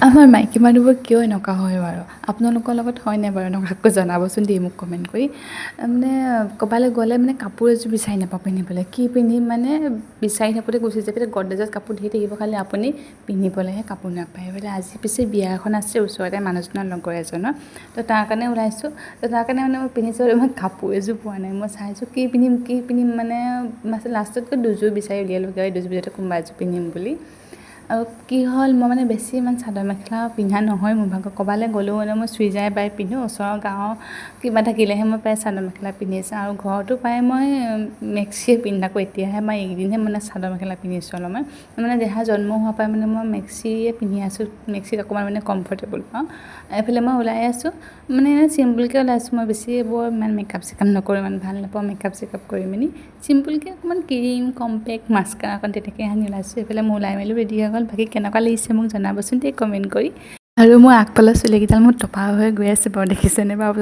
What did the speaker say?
আমাৰ মাইকী মানুহবোৰ কিয় এনেকুৱা হয় বাৰু? আপোনালোকৰ লগত হয় নাই বাৰু এনেকুৱা? আকৌ জনাবচোন দেই মোক কমেণ্ট কৰি। মানে ক'ৰবালৈ গ'লে মানে কাপোৰ এযোৰ বিচাৰি নাপাওঁ পিন্ধিবলৈ। কি পিন্ধিম মানে বিচাৰি থাকোঁতে গুচি যায়। গডৰেজত কাপোৰ ধেৰ থাকিব, খালি আপুনি পিন্ধিবলৈহে কাপোৰ নাপায় বোলে। আজি পিছে বিয়া এখন আছে ওচৰতে, মানুহজনৰ লগৰ এজনৰ। তো তাৰ কাৰণে ওলাইছোঁ। তো তাৰ কাৰণে মানে মই পিন্ধিছোঁ, মই কাপোৰ এযোৰ পোৱা নাই। মই চাইছোঁ কি পিন্ধিম কি পিন্ধিম, মানে লাষ্টত গৈ দুযোৰ বিচাৰি উলিয়ালোগৈ আৰু দুযোৰ ভিতৰতে কোনোবা এযোৰ পিন্ধিম বুলি। আৰু কি হ'ল, মই মানে বেছি ইমান চাদৰ মেখেলা পিন্ধা নহয় মোৰ ভাগৰ। ক'ৰবালৈ গ'লেও মানে মই চুইজাৰ প্ৰায় পিন্ধোঁ। ওচৰৰ গাঁৱৰ কিবা থাকিলেহে মই প্ৰায় চাদৰ মেখেলা পিন্ধি যাওঁ আৰু ঘৰতো প্ৰায় মই মেক্সিয়ে পিন্ধি থাকোঁ। এতিয়াহে মই এইকেইদিনহে মানে চাদৰ মেখেলা পিন্ধিছোঁ অলপমান। মানে দেহা জন্ম হোৱাৰ পৰাই মানে মই মেক্সিয়ে পিন্ধি আছোঁ। মেক্সিত অকণমান মানে কমফৰ্টেবল পাওঁ। এইফালে মই ওলাই আছোঁ, মানে চিম্পুলকৈ ওলাইছোঁ। মই বেছি বৰ ইমান মেকআপ চেকআপ নকৰোঁ, ইমান ভাল নাপাওঁ মেকআপ চেকআপ কৰি মেলি। চিম্পুলকৈ অকণমান ক্ৰীম, কম্পেক্ট, মাস্কাৰা অকণ তেনেকৈ সানি ওলাইছোঁ। এইফালে মই ওলাই মেলিও ৰেডি হৈ গ'ল। বাকী কেনেকুৱা লাগিছে মোক জনাবচোন দেই কমেণ্ট কৰি। আৰু মোৰ আগফালৰ চুলিকেইডাল মোৰ টপা হৈ গৈ আছে বাৰু, দেখিছেনে বাৰু?